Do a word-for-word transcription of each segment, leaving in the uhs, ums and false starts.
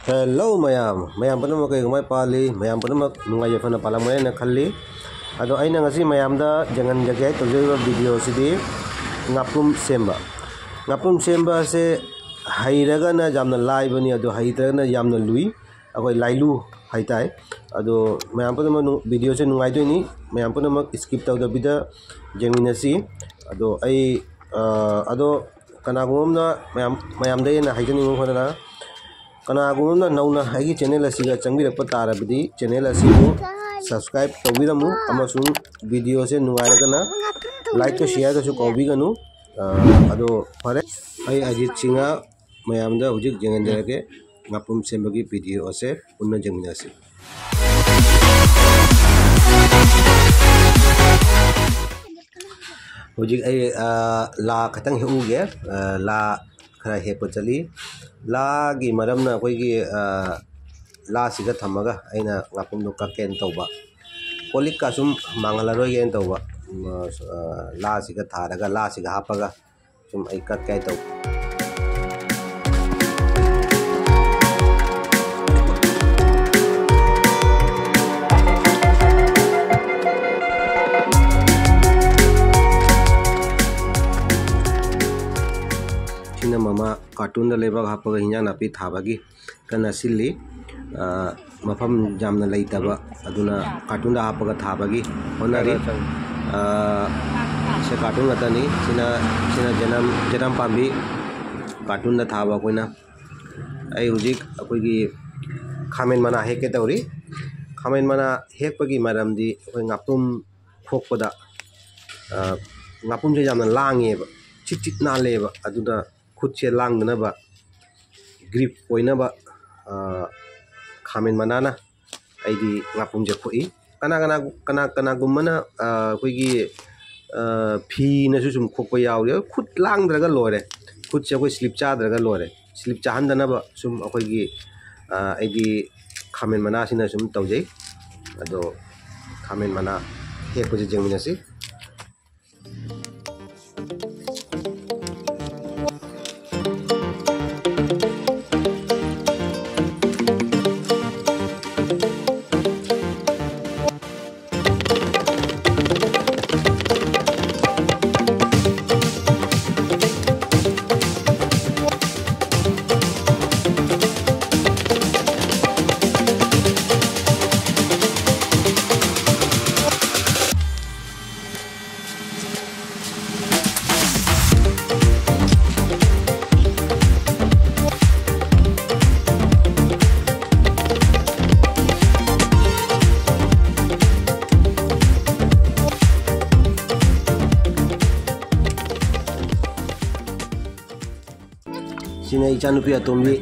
Hello ꯃꯌꯥꯝ, ꯃꯌꯥꯝ ꯄꯨꯝꯅꯃꯛ ꯀꯩꯒꯨꯝꯕ ꯄꯥꯜꯂꯤ? ꯃꯌꯥꯝ ꯄꯨꯝꯅꯃꯛ ꯅꯨꯡꯉꯥꯏ ꯌꯥꯏꯐꯅ ꯄꯥꯜꯂꯝꯒꯅꯤ ꯍꯥꯏꯅ ꯈꯜꯂꯤ꯫ ꯑꯗꯣ ꯑꯩꯅ ꯉꯁꯤ ꯃꯌꯥꯝꯗ ꯌꯦꯡꯍꯟꯖꯒꯦ ꯍꯥꯏꯅ ꯇꯧꯖꯔꯤꯕ ꯚꯤꯗꯤꯑꯣꯁꯤꯗꯤ ꯉꯥꯄ꯭ꯔꯨꯝ ꯁꯦꯝꯕ꯫ ꯉꯥꯄ꯭ꯔꯨꯝ ꯁꯦꯝꯕ ꯑꯁꯦ ꯍꯩꯔꯒꯅ ꯌꯥꯝꯅ ꯂꯥꯏꯕꯅꯤ, ꯑꯗꯣ ꯍꯩꯇ꯭ꯔꯒꯅ ꯌꯥꯝꯅ ꯂꯨꯏ꯫ ꯑꯩꯈꯣꯏ ꯂꯥꯏꯂꯨ ꯍꯥꯏꯇꯥꯏ꯫ ꯑꯗꯣ ꯃꯌꯥꯝ ꯄꯨꯝꯅꯃꯛ ꯅꯨ-, ꯚꯤꯗꯤꯑꯣꯁꯦ ꯅꯨꯡꯉꯥꯏꯗꯣꯏꯅꯤ, ꯃꯌꯥꯝ ꯄꯨꯝꯅꯃꯛ ꯁ꯭ꯀꯤꯞ ꯇꯧꯗꯕꯤꯗ ꯌꯦꯡꯃꯤꯟꯅꯁꯤ꯫ ꯑꯗꯣ ꯑꯩ, ꯑ, ꯑꯗꯣ ꯀꯅꯥꯒꯨꯝꯕ ꯑꯃꯅ ꯃꯌꯥꯝ, ꯃꯌꯥꯝꯗ ꯍꯦꯟꯅ ꯍꯥꯏꯖꯅꯤꯡꯕ ꯈꯔꯅ, ꯀꯅꯥꯒꯨꯝꯕ ꯑꯃꯅ ꯅꯧꯅ ꯑꯩꯒꯤ ꯆꯦꯅꯦꯜ ꯑꯁꯤꯒ ꯆꯪꯕꯤꯔꯛꯄ ꯇꯥꯔꯕꯗꯤ, ꯆꯦꯅꯦꯜ ꯑꯁꯤꯕꯨ ꯁꯕꯁꯀ꯭ꯔꯥꯏꯕ ꯇꯧꯕꯤꯔꯝꯃꯨ ꯑꯃꯁꯨꯡ ꯚꯤꯗꯤꯑꯣꯁꯦ ꯅꯨꯡꯉꯥꯏꯔꯒꯅ ꯂꯥꯏꯛꯀ ꯁꯤꯌꯥꯔꯒꯁꯨ ꯀꯧꯕꯤꯒꯅꯨ꯫ ꯑ, ꯑꯗꯣ ꯐꯔꯦ, ꯑꯩ ꯑꯖꯤꯠ ꯁꯤꯡꯍ ꯃꯌꯥꯝꯗ ꯍꯧꯖꯤꯛ ꯌꯦꯡꯍꯟꯖꯔꯒꯦ ꯉꯥꯄ꯭ꯔꯨꯝ ꯁꯦꯝꯕꯒꯤ ꯚꯤꯗꯤꯑꯣ ꯑꯁꯦ ꯄꯨꯟꯅ ꯌꯦꯡꯃꯤꯟꯅꯁꯤ꯫ ꯍꯧꯖꯤꯛ ꯑꯩ, ꯑ, ꯂꯥ ꯈꯇꯪ ꯍꯦꯛꯎꯒꯦ꯫ ꯑ, ꯂꯥ ꯈꯔ ꯍꯦꯛꯄ ꯆꯠꯂꯤ꯫ ꯂꯥꯒꯤ ꯃꯔꯝꯅ ꯑꯩꯈꯣꯏꯒꯤ, ꯑ, ꯂꯥꯁꯤꯒ ꯊꯝꯃꯒ ꯑꯩꯅ ꯉꯥꯄ꯭ꯔꯨꯝꯗꯣ ꯀꯛꯀꯦꯅ ꯇꯧꯕ꯫ ꯀꯣꯜ ꯂꯤꯛꯀ ꯁꯨꯝ ꯃꯥꯡꯍꯜꯂꯔꯣꯏꯒꯦꯅ ꯇꯧꯕ꯫ ꯎꯝ, ꯑ, ꯂꯥꯁꯤꯒ ꯊꯥꯔꯒ, ꯂꯥꯁꯤꯒ ꯍꯥꯞꯄꯒ ꯁꯨꯝ ꯑꯩ ꯀꯛꯀꯦ ꯇꯧꯕ꯫ ꯁꯤꯅ ꯃꯃꯥ ꯀꯥꯔꯇꯨꯟꯗ ꯂꯩꯕꯥꯛ ꯍꯥꯞꯄꯒ ꯍꯤꯟꯖꯥꯡ ꯅꯥꯄꯤ ꯊꯥꯕꯒꯤ ꯀꯟꯅ ꯁꯤꯜꯂꯤ꯫ ꯑ, ꯃꯐꯝ ꯌꯥꯝꯅ ꯂꯩꯇꯕ, ꯑꯗꯨꯅ ꯀꯥꯔꯇꯨꯟꯗ ꯍꯥꯞꯄꯒ ꯊꯥꯕꯒꯤ ꯍꯣꯠꯅꯔꯤ꯫ ꯑ, ꯁꯦ ꯀꯥꯔꯇꯨꯟ ꯉꯥꯛꯇꯅꯤ꯫ ꯁꯤꯅ, ꯁꯤꯅ ꯖꯅꯝ, ꯖꯅꯝ ꯄꯥꯝꯕꯤ ꯀꯥꯔꯇꯨꯟꯗ ꯊꯥꯕ ꯑꯩꯈꯣꯏꯅ꯫ ꯑꯩ ꯍꯧꯖꯤꯛ ꯑꯩꯈꯣꯏꯒꯤ ꯈꯥꯃꯦꯟ ꯃꯅꯥ ꯍꯦꯛꯀꯦ ꯇꯧꯔꯤ꯫ ꯈꯥꯃꯦꯟ ꯃꯅꯥ ꯍꯦꯛꯄꯒꯤ ꯃꯔꯝꯗꯤ ꯑꯩꯈꯣꯏ ꯉꯥꯄ꯭ꯔꯨꯝ ꯈꯣꯛꯄꯗ, ꯑ, ꯉꯥꯄ꯭ꯔꯨꯝꯁꯦ ꯌꯥꯝꯅ ꯂꯥꯡꯉꯦꯕ, ꯆꯤꯠ ꯆꯤꯠ ꯅꯥꯜꯂꯦꯕ꯫ ꯑꯗꯨꯅ ꯈꯨꯠꯁꯦ ꯂꯥꯡꯗꯅꯕ, ꯒ꯭ꯔꯤꯞ ꯑꯣꯏꯅꯕ, ꯑ, ꯈꯥꯃꯦꯟ ꯃꯅꯥꯅ ꯑꯩꯗꯤ ꯉꯥꯄ꯭ꯔꯨꯝꯁꯦ ꯈꯣꯛꯏ꯫ ꯀꯅꯥ, ꯀꯅꯥ, ꯀꯅꯥ, ꯀꯅꯥꯒꯨꯝꯕꯅ, ꯑ, ꯑꯩꯈꯣꯏꯒꯤ, ꯑ, ꯐꯤꯅꯁꯨ ꯁꯨꯝ ꯈꯣꯛꯄ ꯌꯥꯎꯔꯤ꯫ ꯈꯨꯠ ꯂꯥꯡꯗ꯭ꯔꯒ ꯂꯣꯏꯔꯦ꯫ ꯈꯨꯠꯁꯦ ꯑꯩꯈꯣꯏ ꯁ꯭ꯂꯤꯞ ꯆꯥꯗ꯭ꯔꯒ ꯂꯣꯏꯔꯦ꯫ ꯁ꯭ꯂꯤꯞ ꯆꯥꯍꯟꯗꯅꯕ ꯁꯨꯝ ꯑꯩꯈꯣꯏꯒꯤ, ꯑ, ꯑꯩꯗꯤ ꯈꯥꯃꯦꯟ ꯃꯅꯥꯁꯤꯅ ꯁꯨꯝ ꯇꯧꯖꯩ꯫ ꯑꯗꯣ ꯈꯥꯃꯦꯟ ꯃꯅꯥ ꯍꯦꯛꯄꯁꯦ ꯌꯦꯡꯃꯤꯟꯅꯁꯤ꯫ ꯏꯆꯥꯅꯨꯄꯤ ꯑꯇꯣꯝꯕꯤ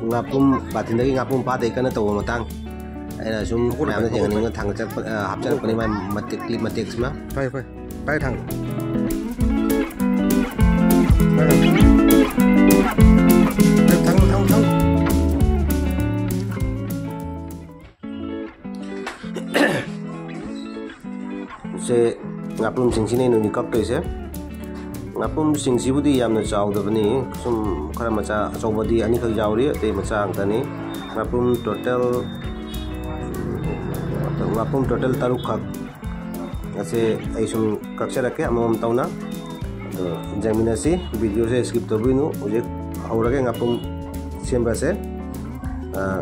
ꯉꯥꯄ꯭ꯔꯨꯝ ꯕꯥꯇꯤꯟꯗꯒꯤ ꯉꯥꯄ꯭ꯔꯨꯝ ꯐꯥꯗꯦ ꯀꯟꯅ ꯇꯧꯕ ꯃꯇꯥꯡ ꯑꯩꯅ ꯁꯨꯝ ꯃꯌꯥꯝꯗ ꯊꯦꯡꯍꯟꯅꯤꯡꯕ ꯊꯥꯡꯒꯠꯆꯔꯛꯄ, ꯑ, ꯍꯥꯞꯆꯔꯛꯄꯅꯤ, ꯃꯥꯏ ꯃꯇꯦꯛ, clip ꯃꯇꯦꯛꯁꯤꯃ꯫ ꯐꯩ, ꯐꯩ꯫ ꯄꯥꯏ ꯊꯥꯡ꯫ ꯊꯥꯡ, ꯊꯥꯡ, ꯊꯥꯡ꯫ ꯁꯦ ꯉꯥꯄ꯭ꯔꯨꯝꯁꯤꯡꯁꯤꯅꯦ ꯅꯣꯏꯅ ꯀꯛꯇꯣꯏꯁꯦ꯫ ꯉꯥꯄ꯭ꯔꯨꯝꯁꯤꯡꯁꯤꯕꯨꯗꯤ ꯌꯥꯝꯅ ꯆꯥꯎꯗꯕꯅꯤ, ꯁꯨꯝ ꯈꯔ ꯃꯆꯥ, ꯑꯆꯧꯕꯗꯤ ꯑꯅꯤꯈꯛ ꯌꯥꯎꯔꯤ, ꯑꯇꯩ ꯃꯆꯥ ꯉꯥꯛꯇꯅꯤ꯫ ꯉꯥꯄ꯭ꯔꯨꯝ total, ꯉꯥꯄ꯭ꯔꯨꯝ total ꯇꯔꯨꯛꯈꯛ ꯑꯁꯦ ꯑꯩ ꯁꯨꯝ ꯀꯛꯆꯔꯛꯀꯦ ꯑꯃꯃꯝ ꯇꯧꯅ꯫ ꯑꯗꯣ ꯌꯦꯡꯃꯤꯟꯅꯁꯤ, videoꯁꯦ skip ꯇꯧꯕꯤꯅꯨ꯫ ꯍꯧꯖꯤꯛ ꯍꯧꯔꯒꯦ ꯉꯥꯄ꯭ꯔꯨꯝ ꯁꯦꯝꯕꯁꯦ꯫ ꯑ,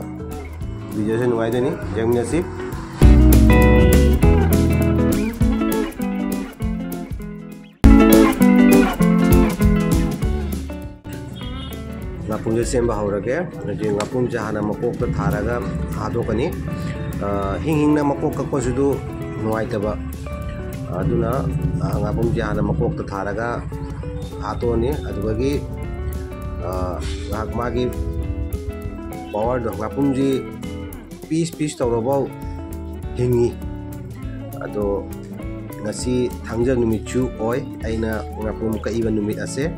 videoꯁꯦ ꯅꯨꯡꯉꯥꯏꯗꯣꯏꯅꯤ, ꯌꯦꯡꯃꯤꯟꯅꯁꯤ꯫ ꯉꯥꯄ꯭ꯔꯨꯝꯁꯦ ꯁꯦꯝꯕ ꯍꯧꯔꯒꯦ꯫ ꯑꯗꯨꯗꯤ ꯉꯥꯄ꯭ꯔꯨꯝꯁꯦ ꯍꯥꯟꯅ ꯃꯀꯣꯛꯇ ꯊꯥꯔꯒ ꯍꯥꯠꯇꯣꯛꯀꯅꯤ꯫ ꯑ, ꯍꯤꯡ ꯍꯤꯡꯅ ꯃꯀꯣꯛ ꯀꯛꯄꯁꯤꯗꯨ ꯅꯨꯡꯉꯥꯏꯇꯕ꯫ ꯑꯗꯨꯅ, ꯑ, ꯉꯥꯄ꯭ꯔꯨꯝꯁꯦ ꯍꯥꯟꯅ ꯃꯀꯣꯛꯇ ꯊꯥꯔꯒ ꯍꯥꯠꯇꯣꯛꯑꯅꯤ꯫ ꯑꯗꯨꯗꯒꯤ, ꯑ, ꯉꯥꯏꯍꯥꯛ ꯃꯥꯒꯤ powerꯗꯣ, ꯉꯥꯄ꯭ꯔꯨꯝꯁꯤ piece piece ꯇꯧꯔꯐꯥꯎ ꯍꯤꯡꯉꯤ꯫ ꯑꯗꯣ ꯉꯁꯤ ꯊꯥꯡꯖ ꯅꯨꯃꯤꯠꯁꯨ ꯑꯣꯏ, ꯑꯩꯅ ꯉꯥꯄ꯭ꯔꯨꯝ ꯀꯛꯏꯕ ꯅꯨꯃꯤꯠ ꯑꯁꯦ꯫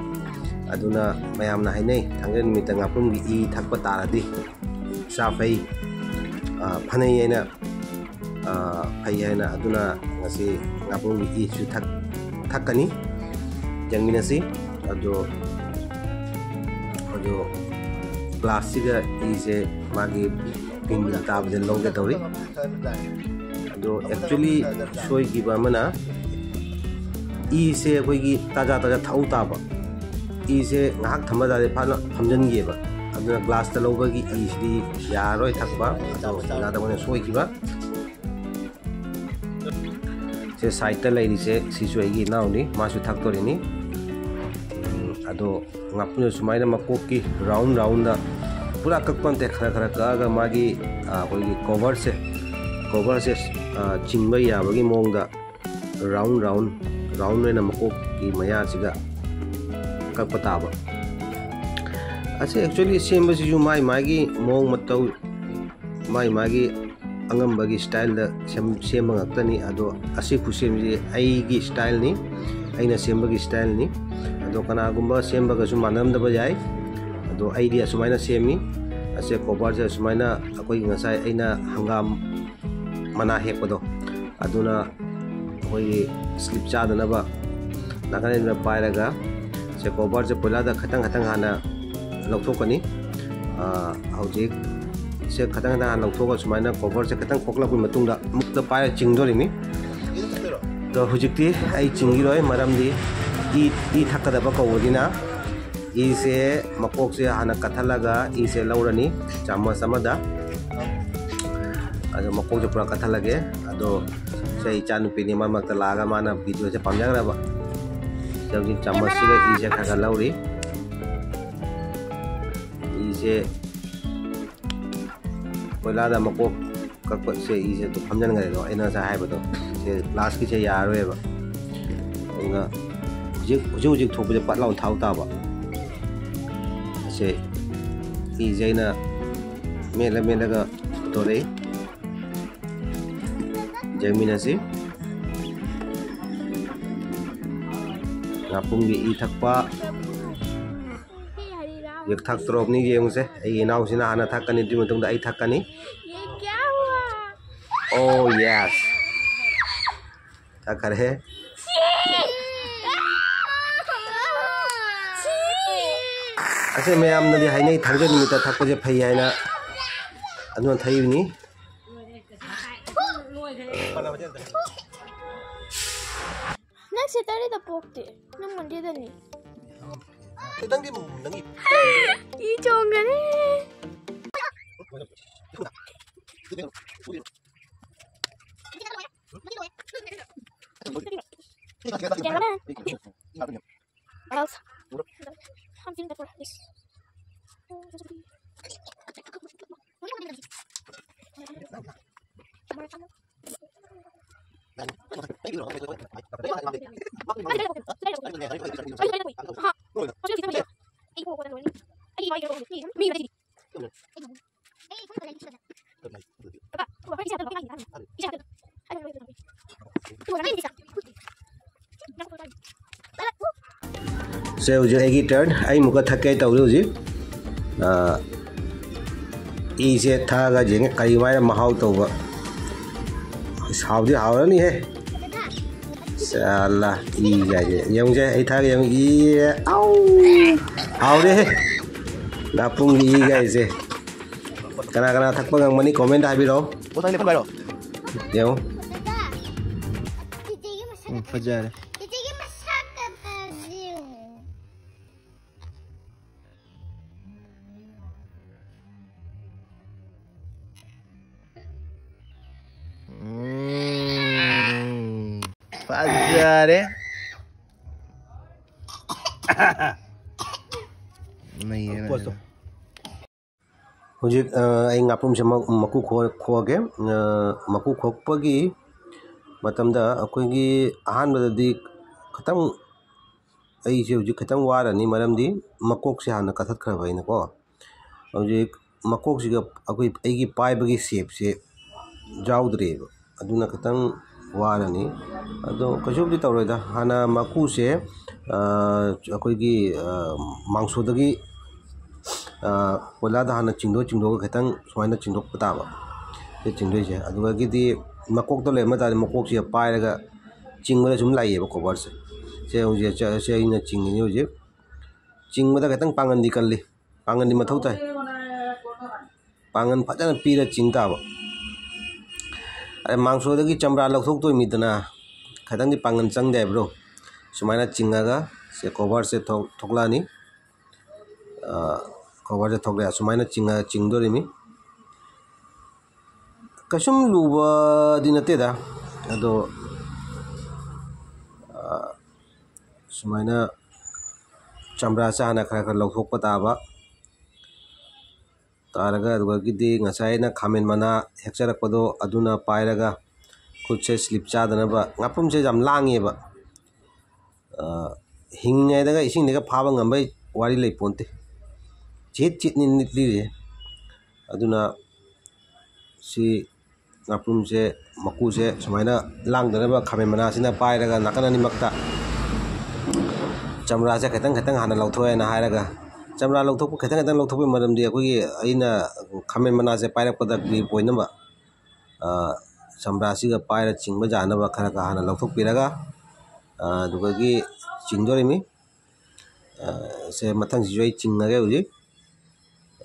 ꯑꯗꯨꯅ ꯃꯌꯥꯝꯅ ꯍꯥꯏꯅꯩ, ꯊꯥꯡꯖ ꯅꯨꯃꯤꯠꯇ ꯉꯥꯄ꯭ꯔꯨꯝꯒꯤ ꯏ ꯊꯛꯄ ꯇꯥꯔꯗꯤ ꯏꯁꯥ ꯐꯩ, ꯑ, ꯐꯅꯩ ꯍꯥꯏꯅ, ꯑ, ꯐꯩ ꯍꯥꯏꯅ꯫ ꯑꯗꯨꯅ ꯉꯁꯤ ꯉꯥꯄ꯭ꯔꯨꯝꯒꯤ ꯏꯁꯨ ꯊꯛ-, ꯊꯛꯀꯅꯤ꯫ ꯌꯦꯡꯃꯤꯟꯅꯁꯤ꯫ ꯑꯗꯣ, ꯑꯗꯣ glassꯁꯤꯒ ꯏꯁꯦ ꯃꯥꯒꯤ ꯄꯤꯟ ꯇꯥꯕꯁꯦ ꯂꯧꯒꯦ ꯇꯧꯔꯤ꯫ ꯑꯗꯣ actually ꯁꯣꯏꯈꯤꯕ ꯑꯃꯅ, ꯏꯁꯦ ꯑꯩꯈꯣꯏꯒꯤ ꯇꯥꯖꯥ ꯇꯥꯖꯥ ꯊꯛꯎ ꯇꯥꯕ, ꯏꯁꯦ ꯉꯥꯏꯍꯥꯛ ꯊꯝꯕ ꯇꯥꯔꯗꯤ ꯐꯥꯅ ꯐꯝꯖꯤꯟꯈꯤꯑꯕ꯫ ꯑꯗꯨꯅ glassꯇ ꯂꯧꯕꯒꯤ ꯏꯁꯤꯗꯤ ꯌꯥꯔꯔꯣꯏ ꯊꯛꯄ꯫ ꯑꯗꯣ ꯑꯣꯖꯥꯗ ꯃꯣꯏꯅ ꯁꯣꯏꯈꯤꯕ꯫ ꯁꯦ sideꯇ ꯂꯩꯔꯤꯁꯦ, ꯁꯤꯁꯨ ꯑꯩꯒꯤ ꯏꯅꯥꯎꯅꯤ, ꯃꯥꯁꯨ ꯊꯛꯇꯣꯔꯤꯅꯤ꯫ ꯎꯝ, ꯑꯗꯣ ꯉꯥꯄ꯭ꯔꯨꯝꯁꯦ ꯁꯨꯃꯥꯏꯅ ꯃꯀꯣꯛꯀꯤ round roundꯗ ꯄꯨꯔꯥ ꯀꯛꯄ ꯅꯠꯇꯦ, ꯈꯔ ꯈꯔ ꯀꯛꯑꯒ ꯃꯥꯒꯤ, ꯑ, ꯑꯩꯈꯣꯏꯒꯤ coverꯁꯦ, coverꯁꯦ, ꯑ, ꯆꯤꯡꯕ ꯌꯥꯕꯒꯤ ꯃꯑꯣꯡꯗ round round, round ꯑꯣꯏꯅ ꯃꯀꯣꯛꯀꯤ ꯃꯌꯥꯁꯤꯒ ꯀꯛꯄ ꯇꯥꯕ꯫ ꯑ, ꯁꯤ actually ꯁꯦꯝꯕꯁꯤꯁꯨ ꯃꯥꯏ ꯃꯥꯒꯤ ꯃꯑꯣꯡ ꯃꯇꯧ, ꯃꯥꯏ ꯃꯥꯒꯤ ꯑꯉꯝꯕꯒꯤ ꯁ꯭ꯇꯥꯏꯜꯗ ꯁꯦꯝ-, ꯁꯦꯝꯕ ꯉꯥꯛꯇꯅꯤ꯫ ꯑꯗꯣ ꯑꯁꯤ ꯈꯨꯠꯁꯦꯝꯁꯤ ꯑꯩꯒꯤ ꯁ꯭ꯇꯥꯏꯜꯅꯤ, ꯑꯩꯅ ꯁꯦꯝꯕꯒꯤ ꯁ꯭ꯇꯥꯏꯜꯅꯤ꯫ ꯑꯗꯣ ꯀꯅꯥꯒꯨꯝꯕ ꯁꯦꯝꯕꯒꯁꯨ ꯃꯥꯟꯅꯔꯝꯗꯕ ꯌꯥꯏ꯫ ꯑꯗꯣ ꯑꯩꯗꯤ ꯑꯁꯨꯃꯥꯏꯅ ꯁꯦꯝꯃꯤ꯫ ꯑꯁꯦ ꯀꯣꯕꯔꯁꯦ ꯑꯁꯨꯃꯥꯏꯅ ꯑꯩꯈꯣꯏꯒꯤ ꯉꯁꯥꯏ ꯑꯩꯅ ꯍꯪꯒꯥꯝ ꯃꯅꯥ ꯍꯦꯛꯄꯗꯣ, ꯑꯗꯨꯅ ꯑꯩꯈꯣꯏꯒꯤ ꯁ꯭ꯂꯤꯞ ꯆꯥꯗꯅꯕ ꯅꯥꯀꯟꯗ ꯄꯥꯏꯔꯒ ꯁꯦ ꯀꯣꯕꯔꯁꯦ ꯄꯣꯏꯂꯥꯗ ꯈꯇꯪ ꯈꯇꯪ ꯍꯥꯟꯅ ꯂꯧꯊꯣꯛꯀꯅꯤ꯫ ꯑꯥ, ꯍꯧꯖꯤꯛ ꯁꯦ ꯈꯇꯪ ꯈꯇꯪ ꯍꯥꯟꯅ ꯂꯧꯊꯣꯛꯑꯒ ꯁꯨꯃꯥꯏꯅ ꯀꯣꯕꯔꯁꯦ ꯈꯇꯪ ꯀꯣꯛꯂꯛꯄꯒꯤ ꯃꯇꯨꯡꯗ ꯑꯃꯨꯛꯇ ꯄꯥꯏꯔ ꯆꯤꯡꯗꯣꯔꯤꯃꯤ꯫ ꯑꯗꯣ ꯍꯧꯖꯤꯛꯇꯤ ꯑꯩ ꯆꯤꯡꯈꯤꯔꯣꯏ, ꯃꯔꯝꯗꯤ ꯏ, ꯏ ꯊꯛꯀꯗꯕ ꯀꯧꯕꯅꯤꯅ꯫ ꯏꯁꯦ, ꯃꯀꯣꯛꯁꯦ ꯍꯥꯟꯅ ꯀꯠꯊꯠꯂꯒ ꯏꯁꯦ ꯂꯧꯔꯅꯤ ꯆꯥꯃꯁ ꯑꯃꯗ꯫ ꯑꯗꯣ ꯃꯀꯣꯛꯁꯦ ꯄꯨꯔꯥ ꯀꯠꯊꯠꯂꯒꯦ꯫ ꯑꯗꯣ ꯁꯦ ꯏꯆꯥꯅꯨꯄꯤꯅꯤ, ꯃꯔꯛ ꯃꯔꯛꯇ ꯂꯥꯛꯑꯒ ꯃꯥꯅ ꯚꯤꯗꯤꯑꯣꯁꯦ ꯄꯥꯝꯖꯈ꯭ꯔꯕ꯫ ꯁꯦ ꯍꯧꯖꯤꯛ ꯆꯥꯃꯁꯁꯤꯒ ꯏꯁꯦ ꯈꯔ ꯈꯔ ꯂꯧꯔꯤ꯫ ꯏꯁꯦ ꯀꯣꯏꯂꯥꯗ ꯃꯀꯣꯛ ꯀꯛꯄꯁꯦ ꯏꯁꯦ ꯑꯗꯨꯝ ꯐꯝꯖꯤꯟꯈ꯭ꯔꯦꯗꯣ, ꯑꯩꯅ ꯉꯁꯥꯏ ꯍꯥꯏꯕꯗꯣ꯫ ꯁꯦ ꯒ꯭ꯂꯥꯁꯀꯤꯁꯦ ꯌꯥꯔꯔꯣꯏꯕ꯫ ꯑꯗꯨꯅ ꯍꯧꯖꯤꯛ, ꯍꯧꯖꯤꯛ ꯍꯧꯖꯤꯛ ꯊꯣꯛꯄꯁꯦ ꯄꯠ ꯂꯥꯎꯅ ꯊꯥꯎ ꯇꯥꯕ꯫ ꯑꯁꯦ ꯏꯁꯦ ꯑꯩꯅ ꯃꯦꯠꯂ ꯃꯦꯠꯂꯒ ꯄꯨꯊꯣꯔꯛꯏ꯫ ꯌꯦꯡꯃꯤꯟꯅꯁꯤ꯫ ꯉꯥꯄꯨꯝꯒꯤ ꯏ ꯊꯛꯄ꯫ ꯍꯧꯖꯤꯛ ꯊꯛꯇ꯭ꯔꯣꯕꯅꯤ, ꯌꯦꯡꯉꯨꯁꯦ꯫ ꯑꯩꯒꯤ ꯏꯅꯥꯎꯁꯤꯅ ꯍꯥꯟꯅ ꯊꯛꯀꯅꯤ, ꯑꯗꯨꯒꯤ ꯃꯇꯨꯡꯗ ꯑꯩ ꯊꯛꯀꯅꯤ꯫ Oh yes, ꯊꯛꯈꯔꯦ꯫ ꯑꯁꯦ ꯃꯌꯥꯝꯅꯗꯤ ꯍꯥꯏꯅꯩ ꯊꯥꯡꯖ ꯅꯨꯃꯤꯠꯇ ꯊꯛꯄꯁꯦ ꯐꯩ ꯍꯥꯏꯅ, ꯑꯗꯨꯅ ꯊꯛꯏꯕꯅꯤ꯫ ꯅꯪ ꯁꯦꯇꯔꯗꯦꯗ ꯄꯣꯛꯇꯦ, ꯅꯪ ꯃꯟꯗꯦꯗꯅꯤ꯫ ꯅꯪꯗꯤ ꯅꯪꯒꯤ E ꯆꯣꯡꯒꯅꯤ꯫ Cameraman. Else. I'm feeling better. Yes. ꯁꯦ, ꯍꯧꯖꯤꯛ ꯑꯩꯒꯤ turn꯫ ꯑꯩ ꯑꯃꯨꯛꯀ ꯊꯛꯀꯦ ꯇꯧꯔꯤ ꯍꯧꯖꯤꯛ꯫ ꯑꯥ, ꯏꯁꯦ ꯊꯛꯑꯒ ꯌꯦꯡꯒꯦ ꯀꯔꯤꯃꯥꯏꯅ ꯃꯍꯥꯎ ꯇꯧꯕ꯫ ꯑꯁ, ꯍꯥꯎꯗꯤ ꯍꯥꯎꯔꯅꯤꯍꯦ꯫ ꯆꯥꯂꯥ, ꯏ ꯀꯥꯏꯁꯦ ꯌꯦꯡꯉꯨꯁꯦ꯫ ꯑꯩ ꯊꯛꯑꯒ ꯌꯦꯡꯉꯨ꯫ ꯏ, ꯑꯥꯎ! ꯍꯥꯎꯔꯦꯍꯦ꯫ ꯉꯥꯄ꯭ꯔꯨꯝꯒꯤ ꯏ ꯀꯥꯏꯁꯦ꯫ ꯀꯅꯥ ꯀꯅꯥ ꯊꯛꯄ ꯉꯝꯒꯅꯤ comment ꯍꯥꯏꯕꯤꯔꯛꯑꯣ꯫ ꯌꯦꯡꯉꯨ꯫ ꯎꯝ, ꯐꯖꯔꯦ꯫ ꯎꯝ, ꯐꯖꯔꯦ꯫ ꯅꯩꯔꯦ, ꯅꯩꯔꯦ꯫ ꯍꯧꯖꯤꯛ, ꯑ, ꯑꯩ ꯉꯥꯄ꯭ꯔꯨꯝꯁꯦ ꯃ-, ꯃꯀꯨ ꯈꯣ-, ꯈꯣꯛꯑꯒꯦ꯫ ꯑ, ꯃꯀꯨ ꯈꯣꯛꯄꯒꯤ ꯃꯇꯝꯗ ꯑꯩꯈꯣꯏꯒꯤ ꯑꯍꯥꯟꯕꯗꯗꯤ ꯈꯤꯇꯪ, ꯑꯩꯁꯦ ꯍꯧꯖꯤꯛ ꯈꯤꯇꯪ ꯋꯥꯔꯅꯤ, ꯃꯔꯝꯗꯤ ꯃꯀꯣꯛꯁꯦ ꯍꯥꯟꯅ ꯀꯛꯊꯠꯈ꯭ꯔꯕ ꯑꯩꯅꯀꯣ꯫ ꯍꯧꯖꯤꯛ ꯃꯀꯣꯛꯁꯤꯒ ꯑꯩꯈꯣꯏ, ꯑꯩꯒꯤ ꯄꯥꯏꯕꯒꯤ shapeꯁꯦ ꯌꯥꯎꯗ꯭ꯔꯦꯕ, ꯑꯗꯨꯅ ꯈꯤꯇꯪ ꯋꯥꯔꯅꯤ꯫ ꯑꯗꯣ ꯀꯩꯁꯨꯕꯨꯗꯤ ꯇꯧꯔꯣꯏꯗ꯫ ꯍꯥꯟꯅ ꯃꯀꯨꯁꯦ, ꯑ, ꯑꯩꯈꯣꯏꯒꯤ, ꯑ, ꯃꯥꯡꯁꯣꯗꯒꯤ, ꯑ, ꯀꯣꯏꯂꯥꯗ ꯍꯥꯟꯅ ꯆꯤꯡꯗꯣꯛ, ꯆꯤꯡꯗꯣꯛꯑꯒ ꯈꯤꯇꯪ ꯁꯨꯃꯥꯏꯅ ꯆꯤꯡꯗꯣꯛꯄ ꯇꯥꯕ꯫ ꯁꯤ ꯆꯤꯡꯗꯣꯏꯁꯦ꯫ ꯑꯗꯨꯗꯒꯤꯗꯤ ꯃꯀꯣꯛꯇ ꯂꯩꯔꯝꯕ ꯇꯥꯔꯗꯤ ꯃꯀꯣꯛꯁꯤꯗ ꯄꯥꯏꯔꯒ ꯆꯤꯡꯕꯗ ꯁꯨꯝ ꯂꯥꯛꯏꯌꯦꯕ coverꯁꯦ꯫ ꯁꯦ ꯍꯧꯖꯤꯛ, ꯁꯦ, ꯁꯦ ꯑꯩꯅ ꯆꯤꯡꯉꯤꯅꯤ ꯍꯧꯖꯤꯛ꯫ ꯆꯤꯡꯕꯗ ꯈꯤꯇꯪ ꯄꯥꯡꯒꯟꯗꯤ ꯀꯜꯂꯤ꯫ ꯄꯥꯡꯒꯟꯗꯤ ꯃꯊꯧ ꯇꯥꯏ꯫ ꯄꯥꯡꯒꯟ ꯐꯖꯅ ꯄꯤꯔ ꯆꯤꯡ ꯇꯥꯕ꯫ ꯑꯗ ꯃꯥꯡꯁꯣꯗꯒꯤ ꯆꯝꯄ꯭ꯔꯥ ꯂꯧꯊꯣꯛꯇꯣꯏꯃꯤꯗꯅ ꯈꯤꯇꯪꯗꯤ ꯄꯥꯡꯒꯟ ꯆꯪꯗꯦ ꯍꯥꯏꯕ꯭ꯔꯣ? ꯁꯨꯃꯥꯏꯅ ꯆꯤꯡꯉꯒ ꯁꯦ coverꯁꯦ ꯊꯣꯛ-, ꯊꯣꯛꯂꯛꯑꯅꯤ꯫ ꯑ, coverꯁꯦ ꯊꯣꯛꯂꯛꯑꯦ꯫ ꯁꯨꯃꯥꯏꯅ ꯆꯤꯡꯉ-, ꯆꯤꯡꯗꯣꯔꯤꯃꯤ꯫ ꯀꯩꯁꯨꯝ ꯂꯨꯕꯗꯤ ꯅꯠꯇꯦꯗ꯫ ꯑꯗꯣ, ꯑ, ꯁꯨꯃꯥꯏꯅ ꯆꯝꯄ꯭ꯔꯥꯁꯦ ꯍꯥꯟꯅ ꯈꯔ ꯈꯔ ꯂꯧꯊꯣꯛꯄ ꯇꯥꯕ꯫ ꯇꯥꯔꯒ, ꯑꯗꯨꯗꯒꯤꯗꯤ ꯉꯁꯥꯏ ꯑꯩꯅ ꯈꯥꯃꯦꯟ ꯃꯅꯥ ꯍꯦꯛꯆꯔꯛꯄꯗꯣ ꯑꯗꯨꯅ ꯄꯥꯏꯔꯒ ꯈꯨꯠꯁꯦ slip ꯆꯥꯗꯅꯕ꯫ ꯉꯥꯄ꯭ꯔꯨꯝꯁꯦ ꯌꯥꯝ ꯂꯥꯡꯉꯦꯕ꯫ ꯑ, ꯍꯤꯡꯉꯤꯉꯩꯗꯒ ꯏꯁꯤꯡꯗꯒ ꯐꯥꯕ ꯉꯝꯕꯩ ꯋꯥꯔꯤ ꯂꯩꯄꯣꯟꯇꯦ꯫ ꯆꯤꯠ ꯆꯤꯠꯅꯤ ꯅꯤꯛꯂꯤꯁꯦ꯫ ꯑꯗꯨꯅ ꯁꯤ ꯉꯥꯄ꯭ꯔꯨꯝꯁꯦ ꯃꯀꯨꯁꯦ ꯁꯨꯃꯥꯏꯅ ꯂꯥꯡꯗꯅꯕ ꯈꯥꯃꯦꯟ ꯃꯅꯥꯁꯤꯅ ꯄꯥꯏꯔꯒ ꯅꯥꯀꯟ ꯑꯅꯤꯃꯛꯇ ꯆꯝꯄ꯭ꯔꯥꯁꯦ ꯈꯤꯇꯪ ꯈꯤꯇꯪ ꯍꯥꯟꯅ ꯂꯧꯊꯣꯛꯑꯦꯅ ꯍꯥꯏꯔꯒ, ꯆꯝꯄ꯭ꯔꯥ ꯂꯧꯊꯣꯛꯄ, ꯈꯤꯇꯪ ꯈꯤꯇꯪ ꯂꯧꯊꯣꯛꯄꯒꯤ ꯃꯔꯝꯗꯤ ꯑꯩꯈꯣꯏꯒꯤ ꯑꯩꯅ ꯈꯥꯃꯦꯟ ꯃꯅꯥꯁꯦ ꯄꯥꯏꯔꯛꯄꯗ grip ꯑꯣꯏꯅꯕ, ꯑ, ꯆꯝꯄ꯭ꯔꯥꯁꯤꯒ ꯄꯥꯏꯔ ꯆꯤꯡꯕ ꯌꯥꯅꯕ ꯈꯔ ꯈꯔ ꯍꯥꯟꯅ ꯂꯧꯊꯣꯛꯄꯤꯔꯒ, ꯑ, ꯑꯗꯨꯗꯒꯤ ꯆꯤꯡꯗꯣꯔꯤꯃꯤ꯫ ꯑ, ꯁꯦ ꯃꯊꯪꯁꯤꯁꯨ ꯑꯩ ꯆꯤꯡꯉꯒꯦ ꯍꯧꯖꯤꯛ꯫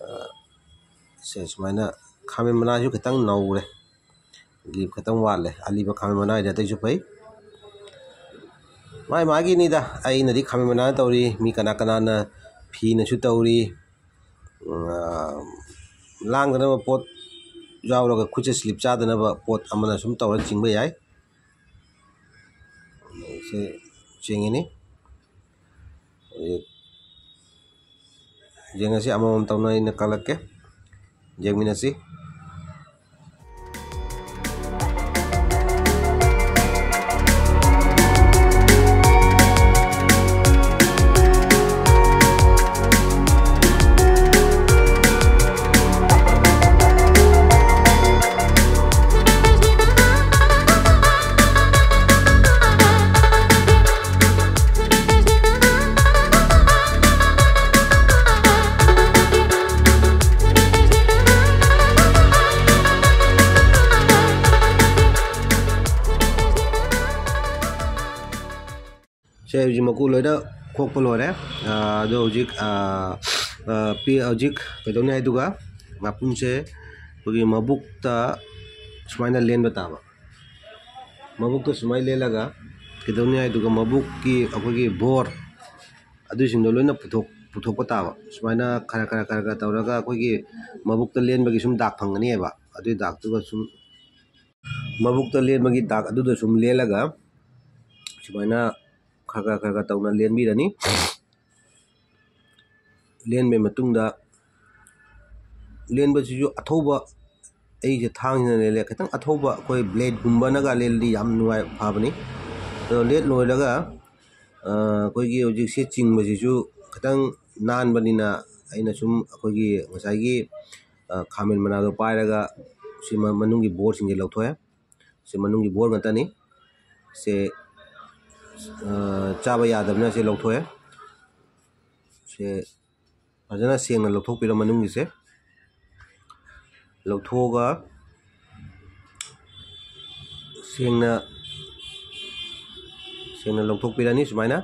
ꯑ, ꯁꯦ ꯁꯨꯃꯥꯏꯅ ꯈꯥꯃꯦꯟ ꯃꯅꯥꯁꯨ ꯈꯤꯇꯪ ꯅꯧꯔꯦ, grip ꯈꯤꯇꯪ ꯋꯥꯠꯂꯦ꯫ ꯑꯂꯤꯕ ꯈꯥꯃꯦꯟ ꯃꯅꯥ ꯑꯣꯏꯔꯗꯤ ꯑꯇꯩꯁꯨ ꯐꯩ꯫ ꯃꯥꯏ ꯃꯥꯒꯤꯅꯤꯗ, ꯑꯩꯅꯗꯤ ꯈꯥꯃꯦꯟ ꯃꯅꯥ ꯇꯧꯔꯤ, ꯃꯤ ꯀꯅꯥ ꯀꯅꯥꯅ ꯐꯤꯅꯁꯨ ꯇꯧꯔꯤ꯫ ꯑ, ꯂꯥꯡꯗꯅꯕ ꯄꯣꯠ ꯌꯥꯎꯔꯒ ꯈꯨꯠꯁꯦ slip ꯆꯥꯗꯅꯕ ꯄꯣꯠ ꯑꯃꯅ ꯁꯨꯝ ꯇꯧꯔ ꯆꯤꯡꯕ ꯌꯥꯏ꯫ ꯁꯤ ꯆꯤꯡꯉꯤꯅꯤ꯫ ꯍꯧꯖꯤꯛ ꯌꯦꯡꯉꯁꯤ, ꯑꯃꯃꯝ ꯇꯧꯅ ꯑꯩꯅ ꯀꯛꯂꯛꯀꯦ, ꯌꯦꯡꯃꯤꯟꯅꯁꯤ꯫ ꯁꯦ ꯍꯧꯖꯤꯛ ꯃꯀꯨ ꯂꯣꯏꯅ ꯈꯣꯛꯄ ꯂꯣꯏꯔꯦ꯫ ꯑꯥ, ꯑꯗꯣ ꯍꯧꯖꯤꯛ, ꯑꯥ, ꯑꯥ, ꯄꯤ-, ꯍꯧꯖꯤꯛ ꯀꯩꯗꯧꯅꯤ ꯍꯥꯏꯗꯨꯒ, ꯉꯥꯄꯨꯝꯁꯦ ꯑꯩꯈꯣꯏꯒꯤ ꯃꯕꯨꯛꯇ ꯁꯨꯃꯥꯏꯅ ꯂꯦꯟꯕ ꯇꯥꯕ꯫ ꯃꯕꯨꯛꯇ ꯁꯨꯃꯥꯏꯅ ꯂꯦꯜꯂꯒ ꯀꯩꯗꯧꯅꯤ ꯍꯥꯏꯗꯨꯒ, ꯃꯕꯨꯛꯀꯤ ꯑꯩꯈꯣꯏꯒꯤ ꯕꯣꯔ ꯑꯗꯨꯁꯤꯡꯗꯣ ꯂꯣꯏꯅ ꯄꯨꯊꯣꯛ-, ꯄꯨꯊꯣꯛꯄ ꯇꯥꯕ꯫ ꯁꯨꯃꯥꯏꯅ ꯈꯔ ꯈꯔ ꯈꯔ ꯈꯔ ꯇꯧꯔꯒ ꯑꯩꯈꯣꯏꯒꯤ ꯃꯕꯨꯛꯇ ꯂꯦꯟꯕꯒꯤ ꯁꯨꯝ ꯗꯥꯛ ꯐꯪꯒꯅꯦꯕ꯫ ꯑꯗꯨꯒꯤ ꯗꯥꯛꯇꯨꯒ ꯁꯨꯝ, ꯃꯕꯨꯛꯇ ꯂꯦꯟꯕꯒꯤ ꯗꯥꯛ ꯑꯗꯨꯗ ꯁꯨꯝ ꯂꯦꯜꯂꯒ ꯁꯨꯃꯥꯏꯅ ꯈꯔ ꯈꯔ ꯈꯔ ꯈꯔ ꯇꯧꯅ ꯂꯦꯟꯕꯤꯔꯅꯤ꯫ ꯂꯦꯟꯕꯩ ꯃꯇꯨꯡꯗ, ꯂꯦꯟꯕꯁꯤꯁꯨ ꯑꯊꯧꯕ, ꯑꯩꯁꯦ ꯊꯥꯡꯁꯤꯅ ꯂꯦꯜꯂꯦ, ꯈꯤꯇꯪ ꯑꯊꯧꯕ ꯑꯩꯈꯣꯏ bladeꯀꯨꯝꯕꯅꯒ ꯂꯦꯜꯂꯗꯤ ꯌꯥꯝ ꯅꯨꯡꯉꯥꯏ, ꯐꯕꯅꯤ꯫ ꯑꯗꯣ ꯂꯦꯟ ꯂꯣꯏꯔꯒ, ꯑ, ꯑꯩꯈꯣꯏꯒꯤ ꯍꯧꯖꯤꯛꯁꯦ ꯆꯤꯡꯕꯁꯤꯁꯨ ꯈꯤꯇꯪ ꯅꯥꯟꯕꯅꯤꯅ, ꯑꯩꯅ ꯁꯨꯝ ꯑꯩꯈꯣꯏꯒꯤ ꯉꯁꯥꯏꯒꯤ, ꯑ, ꯈꯥꯃꯦꯟ ꯃꯅꯥꯗꯣ ꯄꯥꯏꯔꯒ ꯁꯤ ꯃ-, ꯃꯅꯨꯡꯒꯤ ꯕꯣꯔꯁꯤꯡꯁꯦ ꯂꯧꯊꯣꯛꯑꯦ꯫ ꯁꯤ ꯃꯅꯨꯡꯒꯤ ꯕꯣꯔ ꯉꯥꯛꯇꯅꯤ꯫ ꯁꯦ ꯑ, ꯆꯥꯕ ꯌꯥꯗꯕꯅ ꯁꯤ ꯂꯧꯊꯣꯛꯑꯦ꯫ ꯁꯦ ꯐꯖꯅ ꯁꯦꯡꯅ ꯂꯧꯊꯣꯛꯄꯤꯔꯣ ꯃꯅꯨꯡꯒꯤꯁꯦ꯫ ꯂꯧꯊꯣꯛꯑꯒ ꯁꯦꯡꯅ, ꯁꯦꯡꯅ ꯂꯧꯊꯣꯛꯄꯤꯔꯅꯤ ꯁꯨꯃꯥꯏꯅ꯫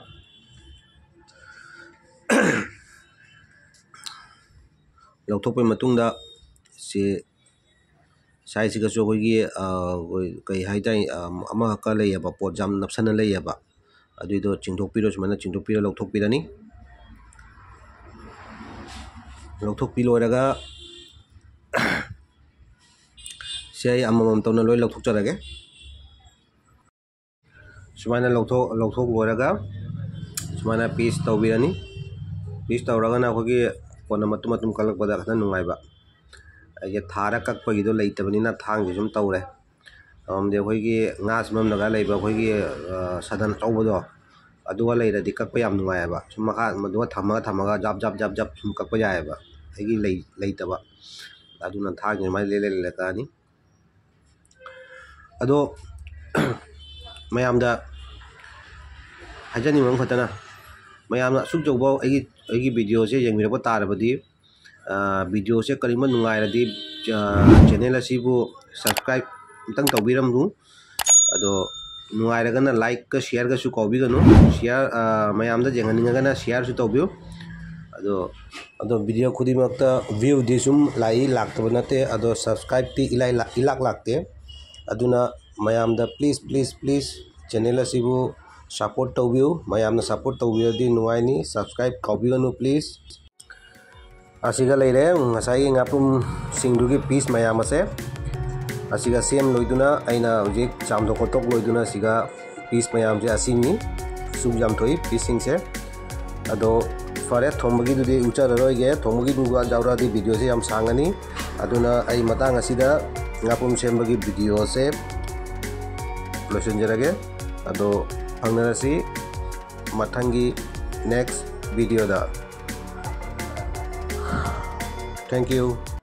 ꯂꯧꯊꯣꯛꯄꯩ ꯃꯇꯨꯡꯗ ꯁꯤ ꯁꯥꯏꯁꯤꯒꯁꯨ ꯑꯩꯈꯣꯏꯒꯤ, ꯑ, ꯑꯩꯈꯣꯏ ꯀꯩ ꯍꯥꯏꯇꯥꯔꯦ, ꯑ, ꯑꯃꯈꯛꯀ ꯂꯩꯌꯦꯕ, ꯄꯣꯠ ꯌꯥꯝ ꯅꯞꯁꯟꯅ ꯂꯩꯌꯦꯕ꯫ ꯑꯗꯨꯏꯗꯣ ꯆꯤꯡꯊꯣꯛꯄꯤꯔꯣ, ꯁꯨꯃꯥꯏꯅ ꯆꯤꯡꯊꯣꯛꯄꯤꯔ ꯂꯧꯊꯣꯛꯄꯤꯔꯅꯤ꯫ ꯂꯧꯊꯣꯛꯄꯤ ꯂꯣꯏꯔꯒ ꯁꯤ ꯑꯩ ꯑꯃꯃꯝ ꯇꯧꯅ ꯂꯣꯏ ꯂꯧꯊꯣꯛꯆꯔꯒꯦ꯫ ꯁꯨꯃꯥꯏꯅ ꯂꯧꯊꯣꯛ, ꯂꯧꯊꯣꯛ ꯂꯣꯏꯔꯒ ꯁꯨꯃꯥꯏꯅ ꯄꯤꯁ ꯇꯧꯕꯤꯔꯅꯤ꯫ ꯄꯤꯁ ꯇꯧꯔꯒꯅ ꯑꯩꯈꯣꯏꯒꯤ ꯀꯣꯟꯅ ꯃꯇꯨꯝ ꯃꯇꯨꯝ ꯀꯛꯂꯛꯄꯗ ꯈꯤꯇꯪ ꯅꯨꯡꯉꯥꯏꯕ꯫ ꯑꯩꯁꯦ ꯊꯥꯔ ꯀꯛꯄꯒꯤꯗꯣ ꯂꯩꯇꯕꯅꯤꯅ ꯊꯥꯡꯁꯦ ꯁꯨꯝ ꯇꯧꯔꯦ꯫ ꯑꯃꯗꯤ ꯑꯩꯈꯣꯏꯒꯤ ꯉꯥ ꯁꯦꯝꯐꯝꯗꯒ ꯂꯩꯕ ꯑꯩꯈꯣꯏꯒꯤ, ꯑ, ꯁꯗꯟ ꯑꯆꯧꯕꯗꯣ, ꯑꯗꯨꯒ ꯂꯩꯔꯗꯤ ꯀꯛꯄ ꯌꯥꯝ ꯅꯨꯡꯉꯥꯏꯌꯦꯕ꯫ ꯁꯨꯝ ꯃꯈꯥ ꯃꯗꯨꯒ ꯊꯝꯃꯒ ꯊꯝꯃꯒ ꯖꯥꯞ ꯖꯥꯞ ꯖꯥꯞ ꯖꯥꯞ ꯁꯨꯝ ꯀꯛꯄ ꯌꯥꯏꯌꯦꯕ꯫ ꯑꯩꯒꯤ ꯂꯩ-, ꯂꯩꯇꯕ꯫ ꯑꯗꯨꯅ ꯊꯥꯡꯁꯦ ꯁꯨꯃꯥꯏꯅ ꯂꯩꯔ ꯂꯩꯔ ꯀꯛꯑꯅꯤ꯫ ꯑꯗꯣ ꯃꯌꯥꯝꯗ ꯍꯥꯏꯖꯅꯤꯡꯕ ꯑꯃꯈꯛꯇꯅ, ꯃꯌꯥꯝꯅ ꯑꯁꯨꯛ ꯌꯧꯕ ꯑꯩꯒꯤ, ꯑꯩꯒꯤ ꯚꯤꯗꯤꯑꯣꯁꯦ ꯌꯦꯡꯕꯤꯔꯛꯄ ꯇꯥꯔꯕꯗꯤ, ꯑ, ꯚꯤꯗꯤꯑꯣꯁꯦ ꯀꯔꯤꯒꯨꯝꯕ ꯅꯨꯡꯉꯥꯏꯔꯗꯤ, ꯑ, ꯆꯦꯅꯦꯜ ꯑꯁꯤꯕꯨ subscribe ꯑꯝꯇꯪ ꯇꯧꯕꯤꯔꯝꯃꯨ꯫ ꯑꯗꯣ ꯅꯨꯡꯉꯥꯏꯔꯒꯅ like-ꯀ share-ꯒꯁꯨ ꯀꯥꯎꯕꯤꯒꯅꯨ꯫ Share, ꯑ, ꯃꯌꯥꯝꯗ ꯌꯦꯡꯍꯟꯅꯤꯡꯉꯒꯅ share-ꯁꯨ ꯇꯧꯕꯤꯌꯨ꯫ ꯑꯗꯣ, ꯑꯗꯣ ꯚꯤꯗꯤꯑꯣ ꯈꯨꯗꯤꯡꯃꯛꯇ view-ꯗꯤ ꯁꯨꯝ ꯂꯥꯛꯏ, ꯂꯥꯛꯇꯕ ꯅꯠꯇꯦ꯫ ꯑꯗꯣ subscribe-ꯇꯤ ꯏꯂꯥꯏ ꯂꯥ-, ꯏꯂꯥꯛ ꯂꯥꯛꯇꯦ꯫ ꯑꯗꯨꯅ ꯃꯌꯥꯝꯗ please, please, please ꯆꯦꯅꯦꯜ ꯑꯁꯤꯕꯨ support ꯇꯧꯕꯤꯌꯨ꯫ ꯃꯌꯥꯝꯅ support ꯇꯧꯕꯤꯔꯗꯤ ꯅꯨꯡꯉꯥꯏꯅꯤ꯫ Subscribe ꯀꯥꯎꯕꯤꯒꯅꯨ please꯫ ꯑꯁꯤꯒ ꯂꯩꯔꯦ ꯉꯁꯥꯏꯒꯤ ꯉꯥꯄ꯭ꯔꯨꯝꯁꯤꯡꯗꯨꯒꯤ piece ꯃꯌꯥꯝ ꯑꯁꯦ꯫ ꯑꯁꯤꯒ ꯁꯦꯝ ꯂꯣꯏꯗꯨꯅ ꯑꯩꯅ ꯍꯧꯖꯤꯛ ꯆꯥꯝꯊꯣꯛ ꯈꯣꯠꯇꯣꯛ ꯂꯣꯏꯗꯨꯅ ꯁꯤꯒ piece ꯃꯌꯥꯝꯁꯦ ꯑꯁꯤꯅꯤ꯫ ꯑꯁꯨꯛ ꯌꯥꯝ ꯊꯣꯛꯏ piece-ꯁꯤꯡꯁꯦ꯫ ꯑꯗꯣ ꯐꯔꯦ, ꯊꯣꯡꯕꯒꯤꯗꯨꯗꯤ ꯎꯠꯆꯔꯔꯣꯏꯒꯦ, ꯊꯣꯡꯕꯒꯤꯗꯨꯒ ꯌꯥꯎꯔꯛꯑꯗꯤ ꯚꯤꯗꯤꯑꯣꯁꯦ ꯌꯥꯝ ꯁꯥꯡꯉꯅꯤ꯫ ꯑꯗꯨꯅ ꯑꯩ ꯃꯇꯥꯡ ꯑꯁꯤꯗ ꯉꯥꯄ꯭ꯔꯨꯝ ꯁꯦꯝꯕꯒꯤ ꯚꯤꯗꯤꯑꯣꯁꯦ ꯂꯣꯏꯁꯤꯟꯖꯔꯒꯦ꯫ ꯑꯗꯣ ꯐꯪꯅꯔꯁꯤ ꯃꯊꯪꯒꯤ next video-ꯗ꯫ Thank you.